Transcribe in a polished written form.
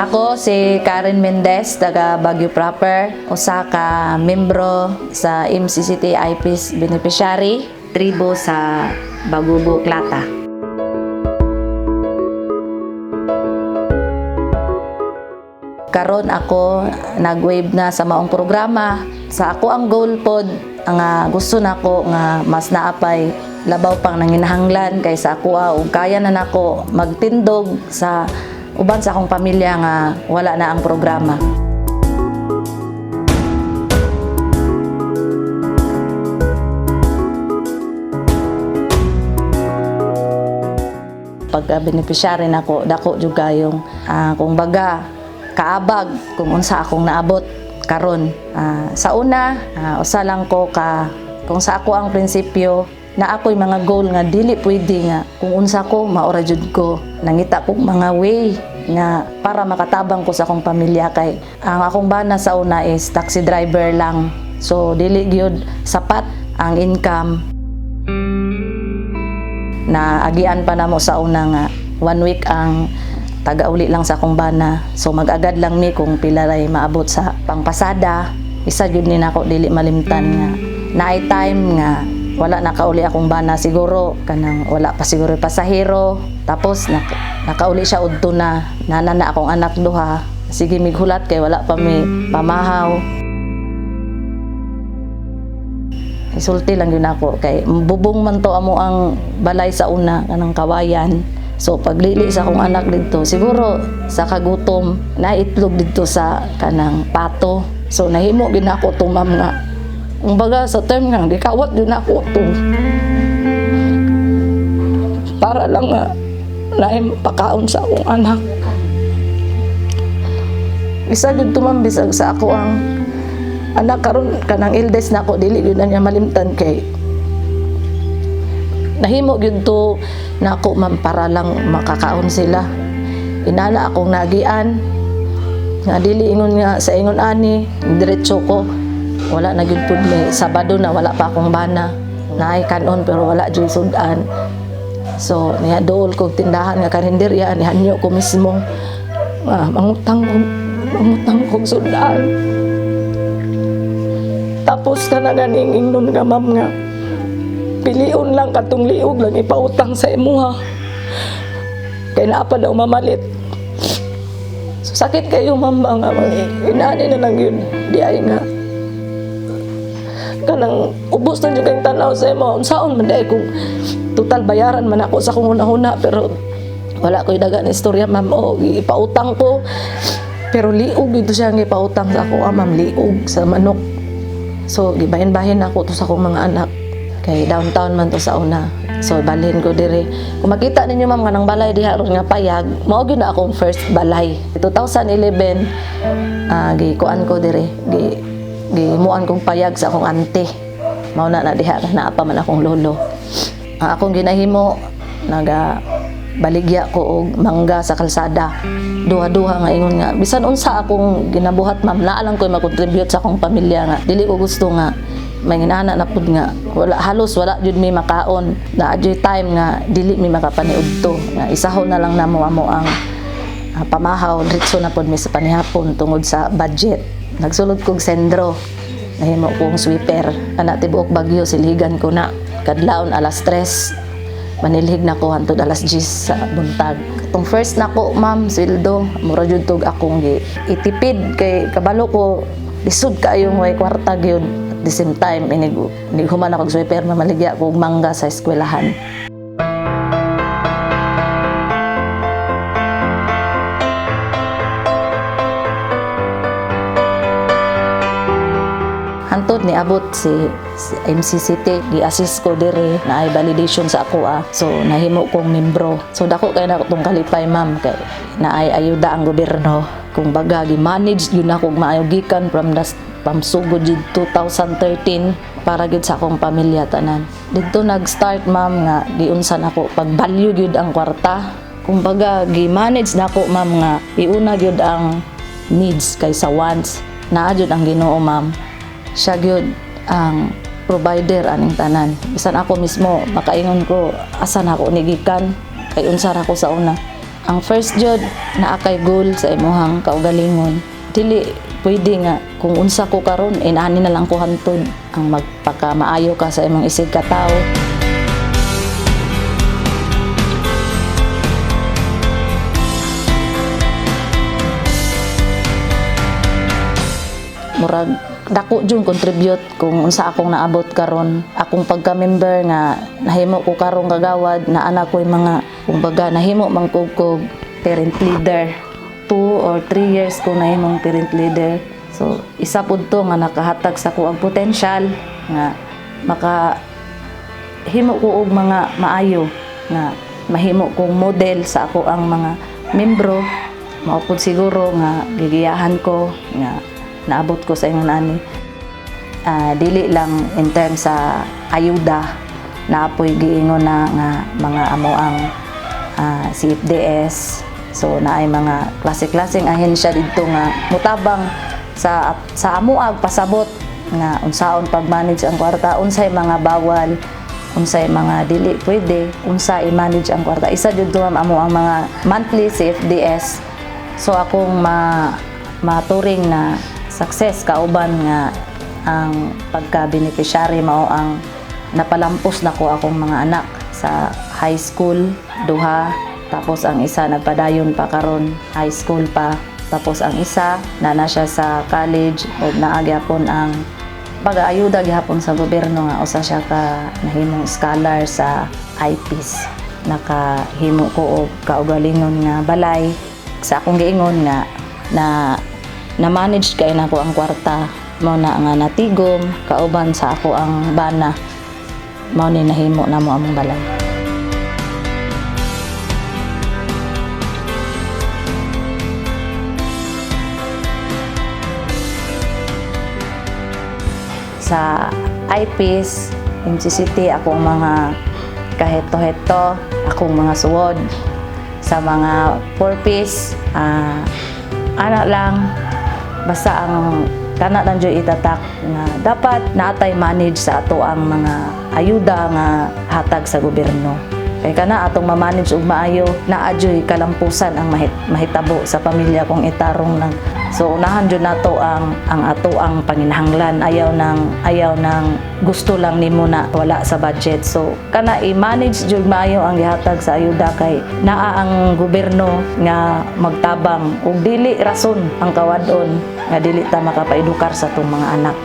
Ako si Karen Mendez, taga Baguio proper, usa ka membro sa MCCT IPs beneficiary, tribo sa Bagubo, Klata. Karon ako nag-wave na sa maong programa. Sa ako ang goal pod ang gusto nako nga mas naapay labaw pang nanginahanglan kaysa ako ug kaya na nako magtindog sa uban sa akong pamilya nga wala na ang programa. Pagka beneficiary nako, dako jud kayong kung baga kaabag kung unsa akong naabot karon. Sa una, usa lang ko ka kung sa ako ang prinsipyo na ako'y mga goal nga dili pwede nga kung unsa ko maora jud ko, nangita kog mga way nga para makatabang ko sa akong pamilya kay ang akong bana sa una is taxi driver lang, so dili gyud sapat ang income. Na agian pa namo sa una nga one week ang tagauli lang sa akong bana. So mag-agad lang mi kung pila ray maabot sa pangpasada. Isa gyud ni nako dili malimtan nga naay time nga wala nakauli akong bana, siguro kanang wala pa siguro pasahero, tapos nakauli siya udto na nana na akong anak duha, sige mighulat kay wala pa mi pamahaw. Isulti lang yun ako kay bubong man to amo ang balay sa una, kanang kawayan. So paglili sa akong anak didto, siguro sa kagutom na itlog didto sa kanang pato. So nahimo gid nako to, ma'am, nga kumbaga sa term nga gikawat gyud nako to para lang nga naay pakaon sa akong anak. Isa gyud to, ma'am, bisag sa ako ang anak karon, kanang eldest nako, dili gyud na niya malimtan kay nahimo gyud to nako, ma'am, para lang makakaon sila. Inala akong nagian nga dili ingon nga sa ingon ani diretso ko. Wala na gyud pud may Sabado na wala pa akong bana, naay kanon pero wala jud sudan. So niya dool kog tindahan nga karinderya, nihanyo ko mismo mangutang kog sudan. Tapos ka na ganing ingnon nga, ma'am, nga pilion lang katong liog lang ipautang sa imuha kay naa pa daw mamalit. So sakit kayo, ma'am, ba nga mga inani na lang yun di ay nga kanang ubos na jud kayong tanaw sa imo, unsaon man diay kung total bayaran man ako sa akong hunahuna. Pero wala ko'y daga na istorya, ma'am. O ipautang ko pero liog dito siya ang ipautang sa ako, ma'am, liog sa manok. So gibahin-bahin ako to sa akong mga anak kay downtown man to sa una. So balhin ko dire. Kung makita ninyo, ma'am, nga nang balay diha ron nga payag, mao gyud na akong first balay. 2011, gikuan ko dire, gimuan kong payag sa akong auntie. Mao na na diha naa pa man akong lolo. Ang akong ginahimo, naga baligya ko og mangga sa kalsada. Duha-duha nga ingon nga bisan unsa akong ginabuhat, ma'am, naa lang ko'y makontribute sa akong pamilya nga dili ko gusto nga may ginana na pud nga wala, halos wala jud mi makaon. Na adyoy time nga dili mi makapaniudto, nga isahon na lang namo amo ang pamahaw, diretso na pud mi sa panihapon tungod sa budget. Nagsulod kog sendro, nahimo kong sweeper ana tibuok Bagyo, silhigan ko na kadlawon alas 3, manilhig na ko hantod alas 10 sa buntag. Katong first nako, ma'am, sweldo, mura jud tog akong gi itipid kay kabalo ko lisod kaayong way kwarta gyud. At the same time, inig human ako og sweeper, mamaligya ko og mangga sa eskwelahan. Hantod niabot si MCCT, gi-assist ko dire na ay validation sa ako. So nahimo kong membro. So dako kay na tong kalipay, ma'am, kay naay ayuda ang gobyerno. Kung baga gi-manage gyud nako og maayo gikan from sugod jud 2013 para gyud sa akong pamilya tanan. Didto nag-start, ma'am, nga giunsa nako pag-value gyud ang kwarta. Kumbaga gi-manage nako, ma'am, nga iuna gyud ang needs kaysa wants. Naa gyud ang Ginoo, ma'am. Siya gyud ang provider aning tanan. Bisan ako mismo makaingon ko asa na ako ni gikan kay unsa ra ko sa una. Ang first jud, naa kay goal sa imuhang kaugalingon. Dili pwede nga kung unsa ko karon, inani na lang ko hantod ang magpakamaayo ka sa imong isig ka tawo. Murag dako jud contribute kung unsa akong naabot karon, akong pagka-member nga nahimo ko karong kagawad na anak ko yung mga, kumbaga, nahimo man ko parent leader. 2 or 3 years ko nahimong parent leader, so isa pud to nga nakahatag sa ko ang potential nga maka himo ko og mga maayo nga mahimo kong model sa ako ang mga membro. Mao pud siguro nga gigiyahan ko nga naabot ko sa ingon ani. Dili lang in terms sa ayuda, naapoy giingon na nga mga amo ang CFDS, so naay mga klase-klaseng ahensya didto nga mutabang sa amoag pasabot nga unsaon pag-manage ang kwarta, unsay mga bawal, unsay mga dili pwede, unsa i-manage ang kwarta. Isa jud to, ma'am, amo ang mga monthly CFDS. So akong maturing na success kauban nga ang pagka-beneficiary mao ang napalampos nako akong mga anak sa high school, duha, tapos ang isa nagpadayon pa karon, high school pa, tapos ang isa na na siya sa college ug naa gyapon ang pag-aayuda gihapon sa gobyerno nga usa siya ka nahimong scholar sa IPs. Nakahimo ko og kaugalingon nga balay. Sa akong giingon nga na na-manage kay nako ang kwarta, mao na nga natigom kauban sa ako ang bana, mao ni nahimo namo among balay. Sa IPs, MCCT, akong mga kaheto-heto, akong mga suwod, sa mga 4 piece, ana lang, basta ang kana lang jud itatak nga dapat natay manage sa ato ang mga ayuda nga hatag sa gobyerno. Kay kana atong ma-manage og maayo, naa juy kalampusan ang mahitabo sa pamilya kung itarong lang. So unahan jud nato ang ato ang panginahanglan, ayaw nang gusto lang nimo na wala sa budget. So kana i-manage jud maayo ang gihatag sa ayuda kay naa ang gobyerno nga magtabang ug dili rason ang kawad-on nga dili ta makapaedukar sa atong mga anak.